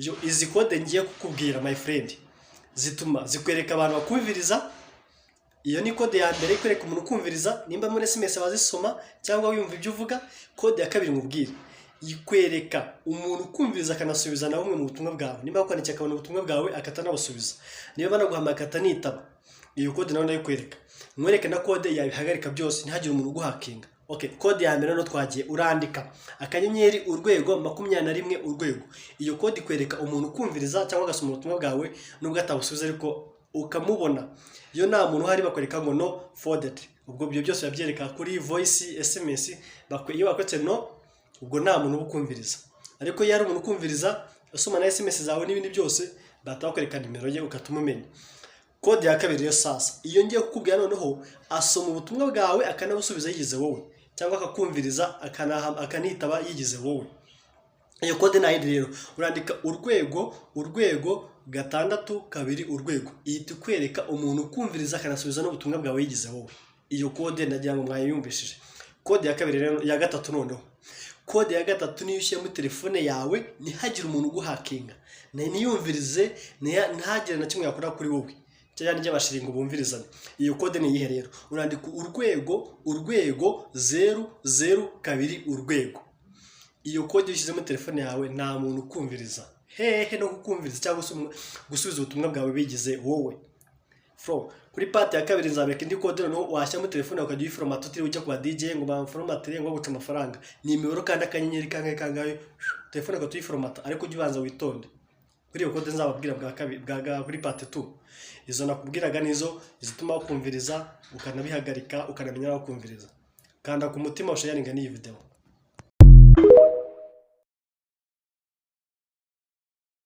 Iyo izi code ngiye kukubwira, my friend, zituma zikwereka abantu bakumviriza. Iyo ni code ya mbere ikwereka umuntu ukumviriza, nimba muri SMS bazisoma cyangwa wiyumva ibyo uvuga. Code ya kabiri nkubwire ikwereka umuntu ukumviriza akanasubiza na bumwe mu butumwa bwawe. Nimba wakwandikiye akabona ubutumwa bwawe akatanabusubiza, niba banaguhamagaye akatanitaba, iyo code nawe ndayikwereka. Nkwereke na code yabihagarika byose, ntihagire umuntu uguhakinga. Okay, code ya mbere noneho twagiye. Urandika *#21#. Iyo code ikwereka umuntu ukumviriza cyangwa agasoma ubutumwa bwawe nubwo atabusubiza, ariko ukamubona. Iyo nta muntu uhari bakwereka ngo "no forwarded". Ubwo ibyo byose babyereka kuri voice, SMS. Iyo bakweretse "no", ubwo nta muntu uba ukumviriza. Ariko iyo ari umuntu ukumviriza usoma na SMS zawe n'ibindi byose, bahita bakwereka nimero ye ugahita umumenya. Code ya kabiri yo sasa, iyo ngiye kukubwira noneho, asoma ubutumwa bwawe akanabusubiza yigize wowe, cyangwa akakumviriza akanitaba yigize wowe. Iyo code nta yindi rero, urandika ###662#. Ihita ikwereka umuntu ukumviriza akanasubiza n'ubutumwa bwawe yigize wowe. Iyo code ndagira ngo mwayiyumvishije. Code ya kabiri rero, ya gatatu noneho, code ya gatatu niyo ushyira muri telefone yawe ntihagire umuntu uguhakinga, ntiyumvirize, ntihagire na kimwe yakora kuri wowe cyangwa n'ijya bumvirizanya. Iyo code ni iyihe rero? Urandika ###002#. Iyo code iyo ushyize muri telefone yawe, nta muntu ukumviriza, hehe no kukumviriza cyangwa se gusubiza ubutumwa bwawe bigize wowe. Fro kuri part ya kabiri nzabereka indi code noneho washyira muri telefone yawe ukajya uyiforomata utiriwe ujya ku ba DJ ngo bamforomatire, ngo baguce amafaranga. Ni imibare kandi akanyenyeri kangahe kangahe, telefone ugahita uyiforomata. Ariko ujye ubanza witonde kuri iyo code nzababwira bwa kabiri kuri part 2. Izo nakubwiraga nizo zituma bakumviriza ukanabihagarika, ukanamenya aho kumviriza. Kanda ku mutima, usharinga n'iyi video.